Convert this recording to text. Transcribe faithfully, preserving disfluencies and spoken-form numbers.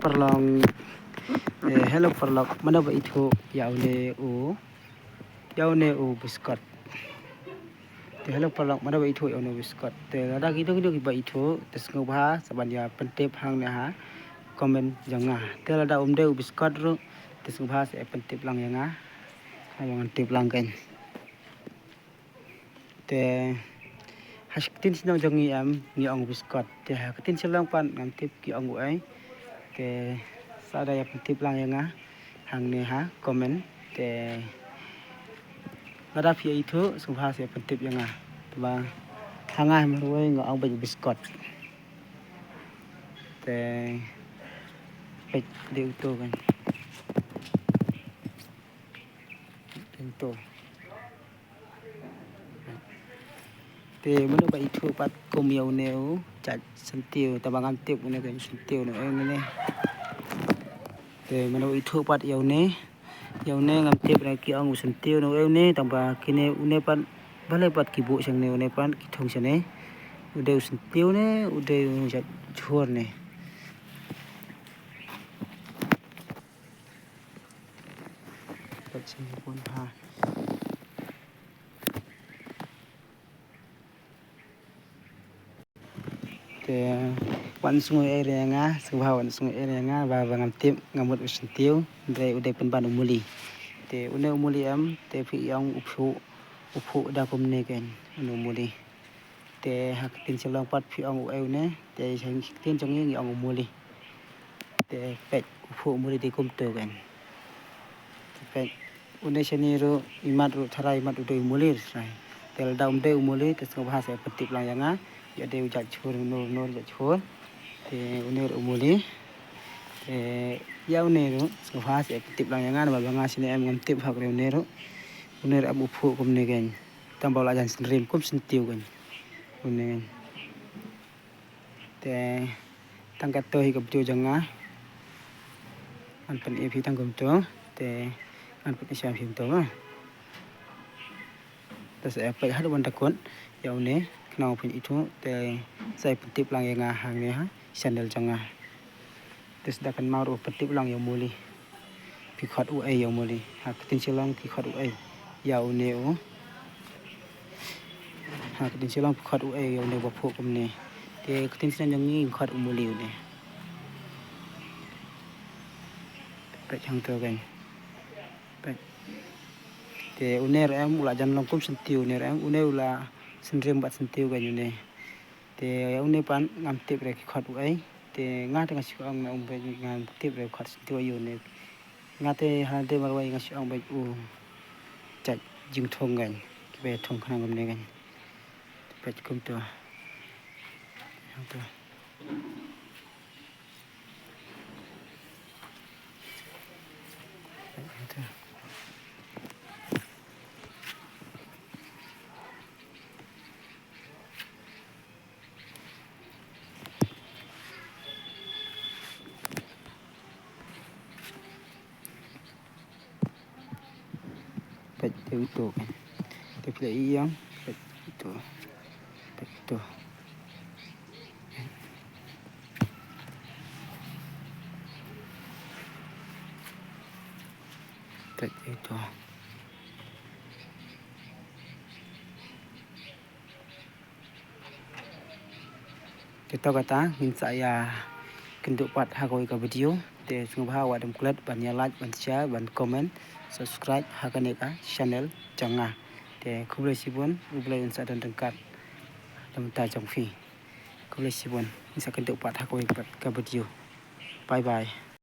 Paralok, eh, hello paralok, mano ba ithuh ïa une u, ïa une u biskot. Te hello paralok, mano ba ithuh ïa une u biskot. Te lada kito kito kiba ithuh, te sngewbha sa ban ïa pyntip hangne ha comment jong nga. Te lada um dei u biskot ruh, te sngewbha sa ïa pyntip lang ïa nga. Haba ngan tip lang kein. Te ha ktien shnong jong ngi em ngi ong biskot. Te ha ktien Shillong pat ngam tip ki ong u ei. Te sa da ïa pyntip lang ïa nga hangne ha comment. Te lada phi ithuh sngewbha sa ïa pyntip ïa nga. Te ba ha nga marwei nga ong beit biskot. Te beit dei uto kan. Tento. Te mano ba ithuh pat kum ïa une u jait syntiew, taba ngam tip une ka syntiew ne, eh, une ne. Te mano ba ithuh pat ïa une, ïa une ngam tip ne ki ong u syntiew ne, eh, une, tangba kine une pat balei pat ki buh shangne, une pat ki thung shangne. U dei u syntiew ne, u dei u jait jhur ne. Pat shen pun ha. Te wan sngew ei re nga, sngewbha wan sngew ei re nga, ba, ba ngam tip, nga mut u syntiew, hynrei u dei pynban u muli. Te une u muli em, te phi ong u phuh, u phuh da kumne kein, une u muli. Te ha ktien Shillong pat phi ong u ei une, te ha ktien jong ngi ngi ong u muli. Te peit u phuh u muli dei kumto kein. Te peit une shane ruh imat ruh tharai imat u dei u muli tharai. Te lada um dei u muli te sngewbha sa pyntip lang ïa nga. Ïa dei u jait jhur, nur nur jait jhur. Te une ruh u muli. Te ïa une ruh sngewbha sa pyntip lang ïa nga namar ba nga shane em ngam tip ha kane une ruh. Une ruh em u phuh kumne kein. Tangba u la jan synriem kum syntiew kein. Une. Te tang katto hi ka video jong nga. Ngan pyni phi tang kumto. Te ngan pyni sha phi kumto ba. Te sa ïa peit haduh ban da kut ïa une khnang phin ithuh te sa ïa pyntip lang ïa nga hangne ha channel jong nga. Te sa da kynmaw ruh pyntip lang ïa u muli. Phi khot u ei ïa u muli. Ha ktien Shillong phi khot u ei ïa une u. Ha ktien Shillong phi khot u ei ïa une ba phuh kumne. Te ktien Shillong jong ngi khot u muli une. Peit hangto kein. Peit. Te une ruh em u la jan long kum syntiew une ruh em une u la synriem bad syntiew kein une. Te ïa une pat ngam tip re ki khot u ei. Te nga te nga shu ong na um beit ngam tip re khot syntiew ïa une. Nga te ha te marwei nga shu ong beit u jait jingthung kein. Kiba thung khnang kumne kein. Peit kumto. Kumto. Peit te uto kan. Te phi la ïeng, peit uto. Peit uto. Peit uto. Te to kata ngin sa ïa kynduh pat ha kawei ka video. Te sngewbha wat ym klet ban ïa like, ban share, ban comment, subscribe ha kane ka channel jong nga. Te khublei shibun, U Blei un sa don ryngkat na bynta jong phi. Khublei shibun, ngin sa kynduh pat ha kawei pat ka video. Bye bye.